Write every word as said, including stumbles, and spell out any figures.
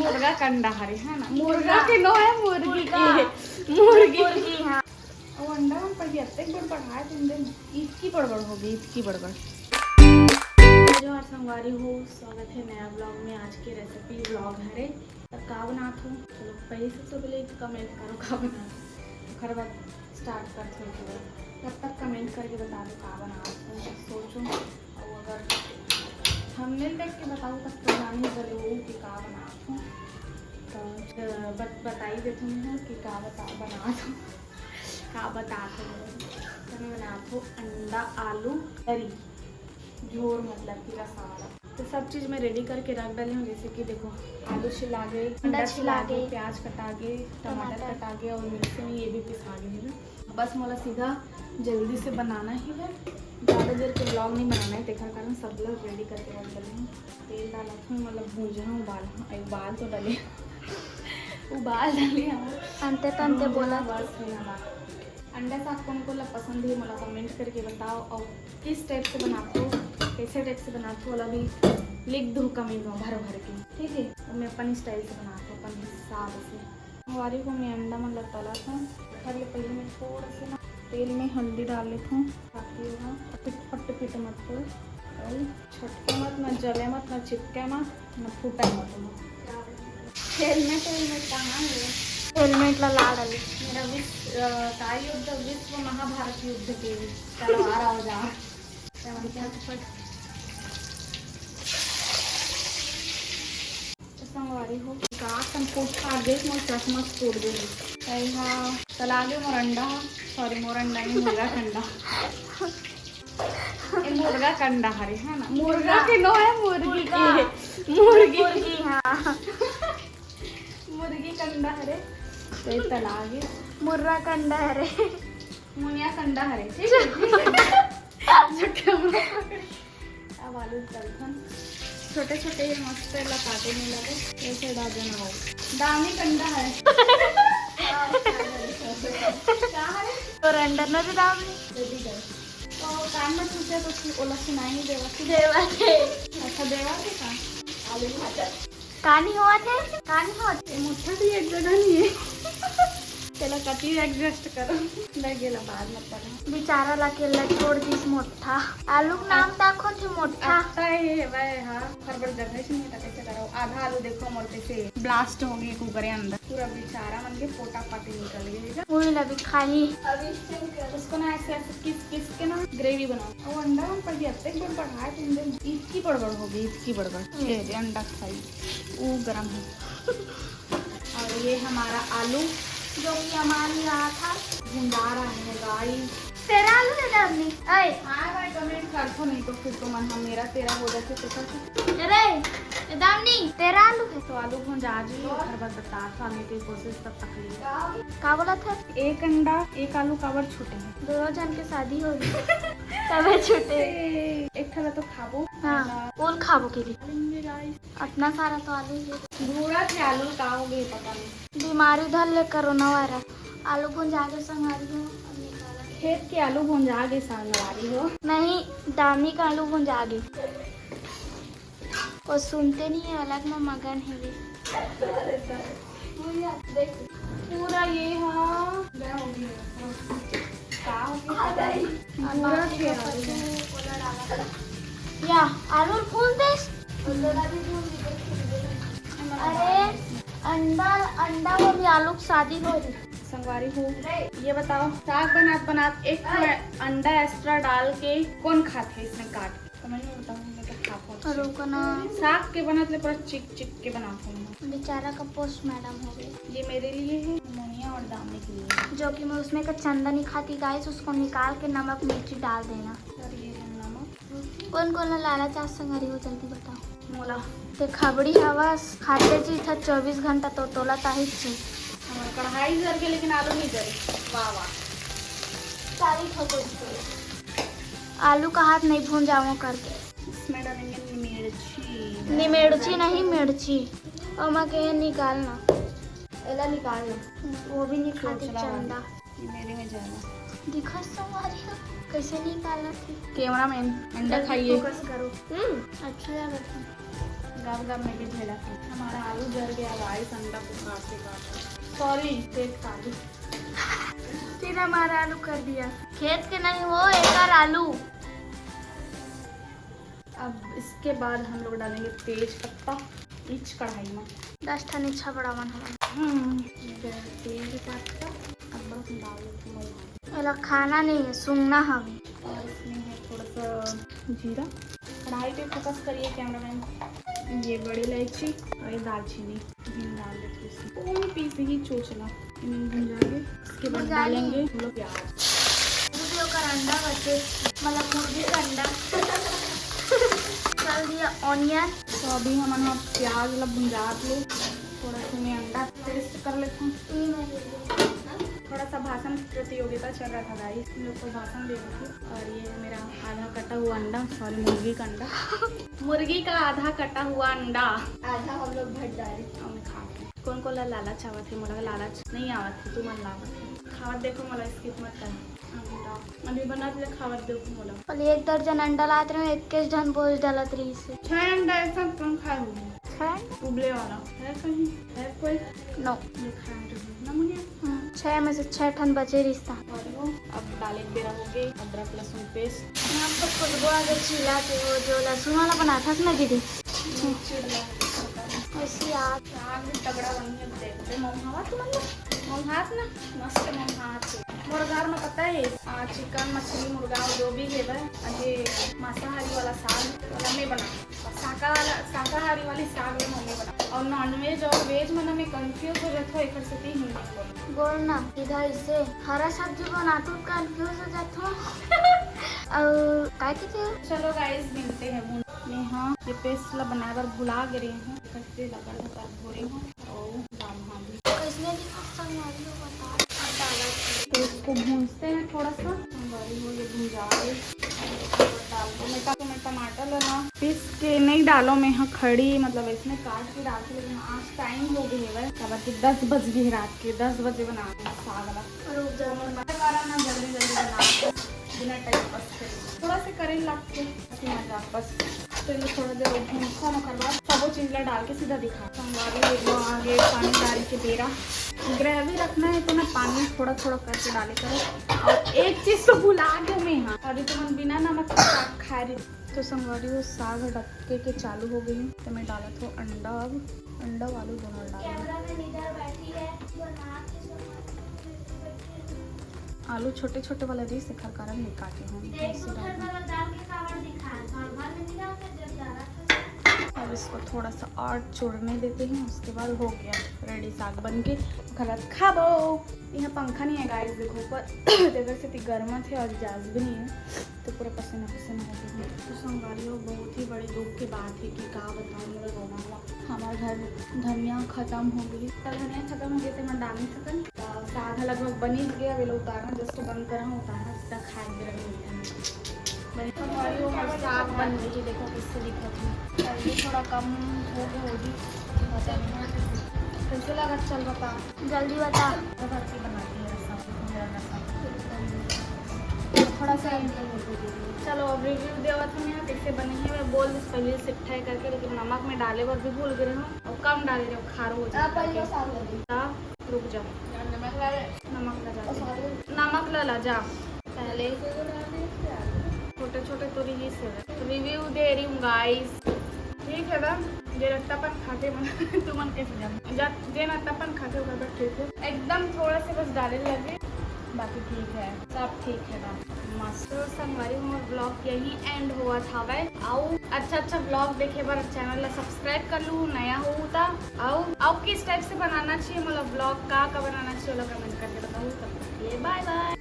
मुर्गा कंडा हरे, है ना? मुर्गा के नो है, मुर्गी के। मुर्गी। मुर्गी, हाँ। अउ अंडा मन पहिले अतेक बड़ बढ़ाए दिन दे, इतकी बड़ बड़ हो गई, इतकी बड़ बड़। जोहार संगवारी हो, स्वागत है नया vlog में। आज के recipe vlog हरे। त का बनात हो? चलो, पहले सबसे पहले comment करो का बनात हो। ओकर बाद start करथों पूरा। तब तक comment करके बता दो का बनात हो, सोचो। अउ अगर thumbnail देख के बताओ तब तो जानी जरूर कि का बनात हो। तो बत-, बताई देथों मैं कि का बता, बनात हो, का बतात हो। तो मैं बनात हो अंडा आलू तरी। झोर मतलब कि रसा वाला। तो सब चीज मैं ready करके रख डाली हूँ, जैसे कि देखो आलू छिला गे, अंडा छिला गे, प्याज कटा गे, टमाटर कटा गे और मिक्सी में ये भी पिसा गे है। बस मोला सीधा जल्दी से बनाना ही है, ज़्यादा देर के vlog नहीं बनाना है, तेखर कारण सब ला ready करके रख डाली हूँ। तेल डालत हूँ, मतलब भूंजा हूँ, उबाल, हाँ, उबाल तो डाले उबाल डाली हूँ। अंते तंते बोला। बस है ना बात। अंडा साग कोन कोन ला पसंद है, मोला comment करके बताओ, और किस type से बनाते हो, कैसे type से बनाते हो, ओला भी लिख दो comment में भर भर के, ठीक है? और मैं अपन style से बनाती हूँ, अपन हिसाब से। संगवारी हो, मैं अंडा मन ला तलत हूँ। ओखर ले पहले मैं थोड़ा से ना तेल में हल्दी डाल लेत हूँ, ताकि ओहा पट पट पट मत हो, और छटके मत, ना जले मत, ना चिपके मत, ना फूटे मत। Helmet, helmet कहाँ है? Helmet ला ला डाली। मेरा विश्व, अ, का युद्ध, विश्व महाभारत युद्ध के तलवार औजार। फट, फट। संगवारी हो, का संकोच फाड़ दे, मोर चश्मा टूट गई। सही हाँ, चला गए मोर अंडा, sorry, मोर अंडा नहीं, मुर्गा कंडा। ए, मुर्गा कंडा हरे, है ना? मुर्गा के नो है, मुर्गी के। मुर्गी। मुर्गी, हाँ। मुर्गी कंडा हरे। तो ये तला गए। मुर्रा कंडा हरे। मुनिया कंडा हरे, ठीक है, ठीक है। जो camera पकड़े। अब आलू तलथन। छोटे छोटे ये मस्त ला काटे नहीं लगे, ऐसे डाल देना हो। दामी कंडा है। का हरे? तो render ना दे दामी। जल्दी कर। तो कान में छूटे तो फिर ओला सुनाई नहीं देवा। देवा थे। अच्छा, देवा थे का? आलू भाजा। कानी हुआ थे? कानी हुआ थे? मोटा भी एक जगह नहीं है। चलो, कति adjust करो। मैं गेला बाद में करूँ। बेचारा ला अकेला छोड़ दिस मोटा। आलू के नाम ताको थे मोटा। आता है भाई, हाँ। हर बार जगह से नहीं था, कैसे करो? आधा आलू देखो मोर कैसे blast हो गई कुकरे अंदर। पूरा बेचारा मन के पोटा पाती निकल गई है। वही ला भी खाही। अभी उसको ना ऐसे ऐसे किस किस के ना gravy बनाओ। वो अंडा हम पहले अत्ते बड़ बढ़ाए थे, अंडे इतकी बड़ बड़ हो गई, इतकी बड़ बड़। ये दे अंडा खाई, वो गरम है। और ये हमारा आलू जो कि हमारी रहा था, भुंजा रहा है गाइस। तेरा आलू है दामनी? ऐ। हाँ भाई, comment कर दो, नहीं तो फिर तो मन हम मेरा तेरा हो जाते तो कर। अरे, ए दामनी, तेरा आलू है? तो आलू भुंजा जी, हर बार बता खाने की कोशिश तब तक नहीं। का बोला था? एक अंडा, एक आलू काबर छूटे हैं? दोनों जन के शादी हो गई, तबे छूटे। ए, एक ठला तो खाबो। हाँ, कौन खाबो के लिए? लेंगे गाइस। इतना सारा तो आलू है। भूरा थे आलू, का हो गए पता नहीं। बीमारी धर ले कोरोना वायरस। आलू भुंजा के संगवारी हो, अब निकाला। खेत के आलू भुंजा के संगवारी हो। नहीं, दामी का आलू भुंजा के। कोई सुनते नहीं है, अलग में मगन है वे। पूरा ये हाँ, क्या हो गया? का हो गया? पूरा खेल। या, आलू फूल दे। अरे, अंडा, अंडा में भी आलू की शादी हो रही। संगवारी हो, ये बताओ, साग बनात बनात एक ठो अंडा extra डाल के कौन खाथे इसमें काट के? Comment में बताओ, मैं तो खा पाऊँ। रुको ना। साग के बनत ले पूरा चिक चिक के बनात हूँ मैं। बेचारा का पोस्ट मैडम हो गई। ये मेरे लिए है, मोनिया और दामनी के लिए। जो कि मैं उसमें का चंदा नहीं खाती गाइस, उसको निकाल के नमक मिर्ची डाल देना। और ये है नमक। कौन कौन ला लाला चास संगवारी हो, जल्दी बताओ। मोला। ते खबड़ी हवस, खाते जी था चौबीस घंटा तो तोला ताहित जी। हमार कढ़ाई जर के, लेकिन आलू नहीं जरी। वाह, वाह। तारीफ हो कोई। आलू का हाथ नहीं भून जावा करके। इसमें डालेंगे मिर्ची। निमेड़ची नहीं, मिर्ची। और मैं कहे निकालना। एला निकालना। वो भी नहीं खाते चंदा। ये मेरे में जाना। दिखा संगवारी हो, कैसे निकालना थी। Cameraman, अंडा खाइए। Focus करो। हम्म, अच्छा लगा था। अब गम में भी झेला था। हमारा आलू जर गया गाइस, अंडा को काटते काटते। सॉरी, पेट काटू। फिर हमारा आलू कर दिया। खेत के नहीं हो, एकर आलू। अब इसके बाद हम लोग डालेंगे तेज पत्ता इच कढ़ाई में। दस ठन इच्छा बड़ा मन हमारा। हम्म, तेज पत्ता, अब बस डाल देती हूँ। एला खाना नहीं है, सूंघना हवे। और इसमें है थोड़ा सा जीरा। कढ़ाई पे फोकस करिए कैमरामैन। ये बड़ी इलायची और ये दालचीनी, हिंग डाल देती हूँ इसमें। कौन पीस ही चोचला, इन्हें भुंजा के इसके बाद भुंजा डालेंगे ली। हम लोग प्याज। दीदी, ओकर अंडा बचे, मतलब मुर्गी का अंडा। डाल दिया ऑनियन। तो अभी हमन ह प्याज ला भुंजात ले, थोड़ा सा मैं अंडा टेस्ट कर लेथन। थोड़ा सा भाषण प्रतियोगिता चल रहा था गाइस, हम लोग को भाषण दे रही थी। और ये है मेरा आधा कटा हुआ अंडा, सॉरी, मुर्गी का अंडा। मुर्गी का आधा कटा हुआ अंडा। आधा हम लोग भर डाले। अब मैं खा के, कौन कोला लालच आवत है, मोला लालच नहीं आवत है, तू मन लावत है। खावत देखो, मोला स्किप मत कर। अंडा अभी बनत ले खावत देखो मोला। खाली एक दर्जन अंडा लात रहे, इक्कीस झन बोझ डालत रही से। छह अंडा ऐसा कौन खाए होंगे? छह? उबले वाला है कहीं? है कोई? नो। जो खाए रहे ना मुनिया। हम्म, छह में से छह ठन बचे रिश्ता। और वो अब डाले के बेरा हो गई, अदरक लहसुन पेस्ट। यहाँ पर खुशबू आ गई, चीला के वो जो लहसुन वाला बनाता था ना दीदी। चिड़ला। ऐसी आग। आग भी तगड़ा बनी है, देख दे, मौहावा तू मतलब, मौहास ना, मस्त मौहास। मोर घर में पता है, आ, चिकन, मछली, मुर्गा, जो भी है, अजे मांसाहारी वाला साग वाला मैं बना, और शाका वाला, शाकाहारी वाली साग में मम्मी बना, और नॉनवेज और वेज में ना मैं कंफ्यूज हो जाता हूँ, एकर सेती हिंदी में बोलो। बोल ना, इधर इसे हरा सब्जी बनातू कंफ्यूज हो जाता हूँ। और काय के थे? चलो गाइस, मिलते हैं। मैं हाँ ये पेस्ट ला बनाए बर भुला गे रहे हूँ, कच्चे लकड़ धकर भोरे हूँ। और दाल हाँ भी। कैसने दिखत संगवारी हो बता। तो इसको भूंजते हैं थोड़ा सा। संगवारी हो ये भुंजा गई। डाल दो। मैं तो मैं टमाटर ला ना पीस के नहीं डालो, मैं हाँ खड़ी मतलब इसमें काट के डालती, लेकिन आज टाइम हो गई है, काबर कि दस बज गई रात के, दस बजे बना के साग ला। रुक जा, मैं कारण ना जल्दी जल्दी बना के बिना टाइम पास करे। थोड़ा सा करे लगते हैं। मजा बस। तो ये थोड़ा देर भूनथन, ओकर बाद सबो चीज ला डाल के सीधा दिखा। संगवारी हो गया आगे पानी डाल के बेरा। ग्रेवी रखना है तो ना पानी थोड़ा थोड़ा करके डाले करो। और एक चीज तो भुला गए मैं, हाँ, अभी तो मन बिना नमक के साग खा रही। तो संगवारी हो साग डबके के चालू हो गई, तो मैं डालत हूँ अंडा। अब अंडा वालू दोनों डाल। कैमरा मैन इधर बैठी है, बना के सब आलू छोटे छोटे वाला रही, एकर कारण नहीं काटे हूँ। ऐसे डाल दूँ। अब इसको थोड़ा सा और चुड़ने देते हैं, उसके बाद हो गया रेडी, साग बन के। घर खाबो। यहाँ पंखा नहीं है गाइस, देखो ऊपर। तेकर सेती गर्मा थे और जाज भी नहीं है, तो पूरा पसीना पसीना हो गया। तो संगवारी हो, बहुत ही बड़े दुख की बात है कि का बताऊँ, मेरा रोना हुआ। हमारे घर धनिया खत्म हो गई। कल धनिया खत्म हो गई तो मैं डाल नहीं सकन। तो साग लगभग बनी गया, वेला उतारना, जस्ट बंद करा हूँ, उतारना, सीधा खाए के रख लेते हैं। बनी संगवारी हो, हमारे साग बन गई, देखो कैसे दिखत है। और ये थोड़ा कम हो गया होगी, पता नहीं। कैसे लगा, चल बता। जल्दी बता। तो घर की बनाती है रसम, मेरा रसम। थोड़ा सा चलो, अब रिव्यू देवत हूँ यहाँ कैसे बनी है। मैं बोल दिस पहले से ट्राई करके, लेकिन नमक में डाले बर भी भूल गए हूँ और कम डाले रहे, खारो हो जाता है। हाँ, रुक जा, नमक ला जा, नमक ला जा पहले। छोटे छोटे तो रिलीज हो रहे, रिव्यू दे रही हूँ गाइस। ठीक है ना, जे रत्तापन खाते मन, तुमन कैसे जान जा, जे रत्तापन खाते ओकर बर ठीक है, एकदम थोड़ा से बस डाले लगे, बाकी ठीक है, सब ठीक है ना। मस्त। तो संगवारी, मोर ब्लॉग यही एंड हुआ था भाई। आओ अच्छा अच्छा ब्लॉग देखे बर चैनल ला सब्सक्राइब कर लू, नया हो ता। आओ, आओ किस टाइप से बनाना चाहिए, मतलब ब्लॉग का का बनाना चाहिए, कमेंट करके बताओ। तब तक के लिए बाय बाय।